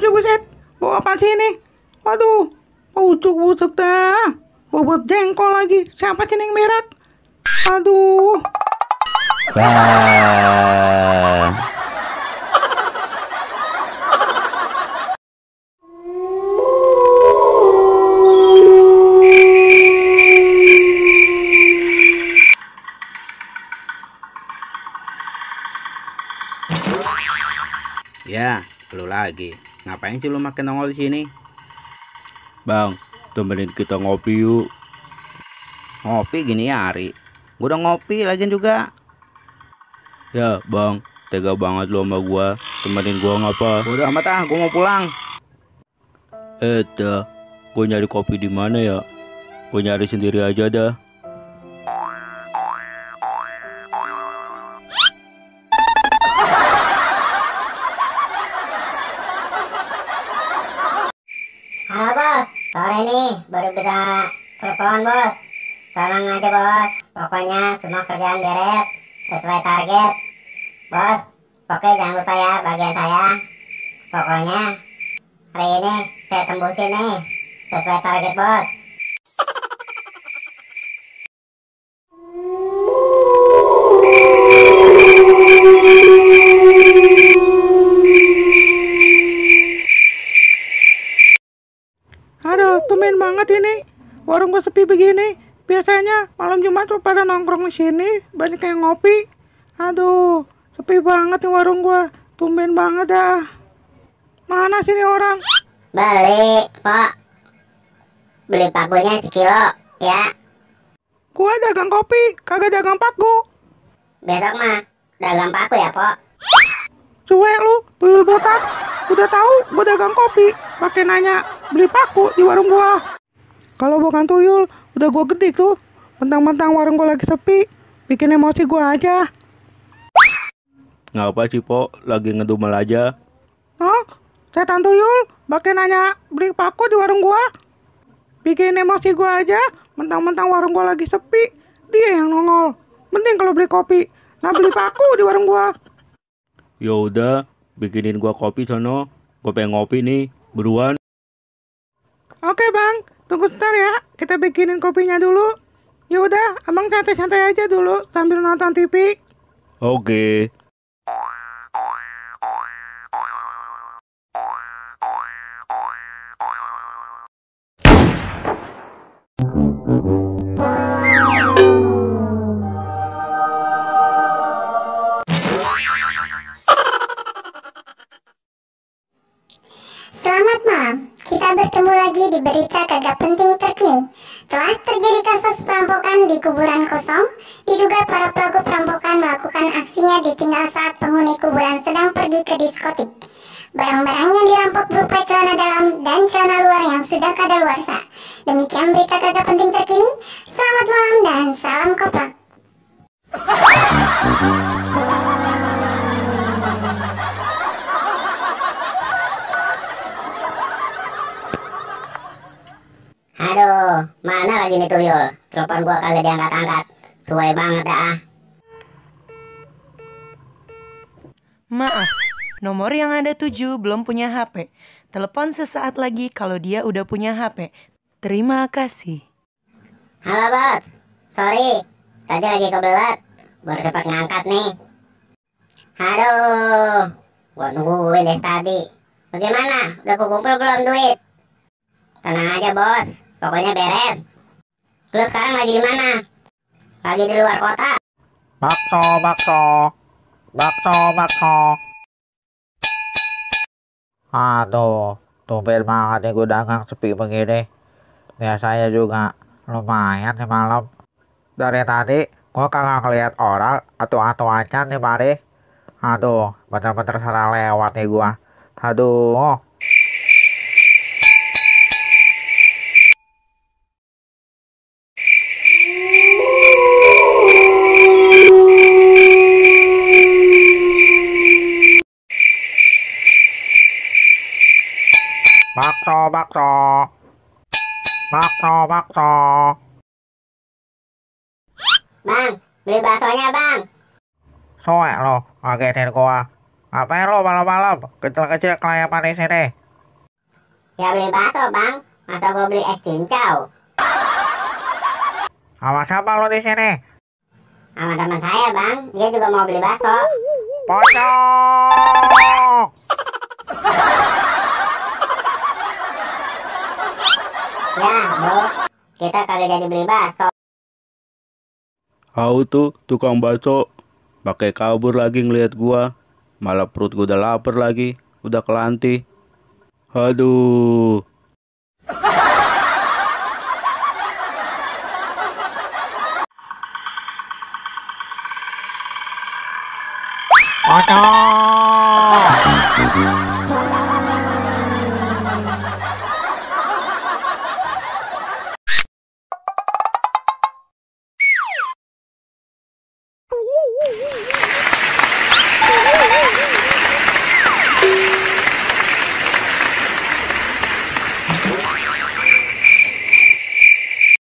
Buset, bawa apa sih ini? Waduh, busuk dah. Bobot jengkol lagi. Siapa sih yang berak? Aduh. Ya, lu lagi. Ngapain sih lu makin nongol di sini? Bang, temenin kita ngopi yuk. Ngopi gini hari. Gua udah ngopi lagian juga. Ya, Bang, tega banget lu sama gua. Temenin gua ngapa? Udah amat ah, gua mau pulang. Dah, gua nyari kopi di mana ya? Gua nyari sendiri aja dah. Halo bos, sore ini baru bisa telepon bos. Tolong aja bos, pokoknya semua kerjaan beres sesuai target. Bos, pokoknya jangan lupa ya bagian saya. Pokoknya hari ini saya tembusin nih sesuai target bos. Aduh, tumben banget ini. Warung gua sepi begini. Biasanya malam Jumat tuh pada nongkrong di sini, banyak yang ngopi. Aduh, sepi banget nih warung gua. Tumben banget dah. Mana sih nih orang? Beli, Pak. Beli pakunya sekilo, ya. Gua dagang kopi, kagak dagang paku. Besok mah dagang paku ya, Pak. Cuek lu, tuyul botak. Udah tahu gua dagang kopi, pakai nanya beli paku di warung gua. Kalau bukan tuyul, udah gua gedik tuh. Mentang-mentang warung gua lagi sepi, bikin emosi gua aja. Ngapa sih, Po? Lagi ngedumel aja. Hah? Setan tuyul, pakai nanya beli paku di warung gua. Bikin emosi gua aja, mentang-mentang warung gua lagi sepi, dia yang nongol. Mending kalau beli kopi, nah beli paku di warung gua. Ya udah, bikinin gua kopi sono. Gua pengen ngopi nih, buruan. Oke bang, tunggu sebentar ya, kita bikinin kopinya dulu. Ya udah, abang santai-santai aja dulu sambil nonton TV. Oke. Selamat malam, kita bertemu lagi di berita kagak penting terkini. Telah terjadi kasus perampokan di kuburan kosong. Diduga para pelaku perampokan melakukan aksinya ditinggal saat penghuni kuburan sedang pergi ke diskotik. Barang-barang yang dirampok berupa celana dalam dan celana luar yang sudah kadaluarsa. Demikian berita kagak penting terkini. Selamat malam dan salam koplak. Aduh, mana lagi nih tuyul? Telepon gua kagak diangkat-angkat. Suwe banget dah. Maaf, Nomor yang Anda tuju belum punya HP. Telepon sesaat lagi kalau dia udah punya HP. Terima kasih. Halo bos, sorry, tadi lagi kebelet, baru sempat ngangkat nih. Aduh, gua nungguin dari tadi. Bagaimana? Udah kukumpul belum duit? Tenang aja bos, pokoknya beres. Lu sekarang lagi di mana? Lagi di luar kota. Bakso, bakso. Bakso, bakso. Aduh, tumben banget nih gue dagang sepi begini. Biasanya juga lumayan nih malam. Dari tadi gue kagak ngeliat orang atau acan nih mari. Aduh, bener-bener salah lewat nih gue. Aduh. Bakso, bakso. Bakso, bakso. Bang, beli baksonya bang. Soek lo, ngagetin gua. Ngapain lo malam-malam? Kecil-kecil kelayapan di sini. Ya beli bakso bang, masa gua beli es cincau. Sama siapa lo di sini? Sama teman saya bang, dia juga mau beli bakso. Pocong! Ya bos, kita kagak jadi beli bakso. Tahu tuh tukang bakso pakai kabur lagi ngelihat gua. Malah perut gua udah lapar lagi, udah kelanti. Aduh. Pocong!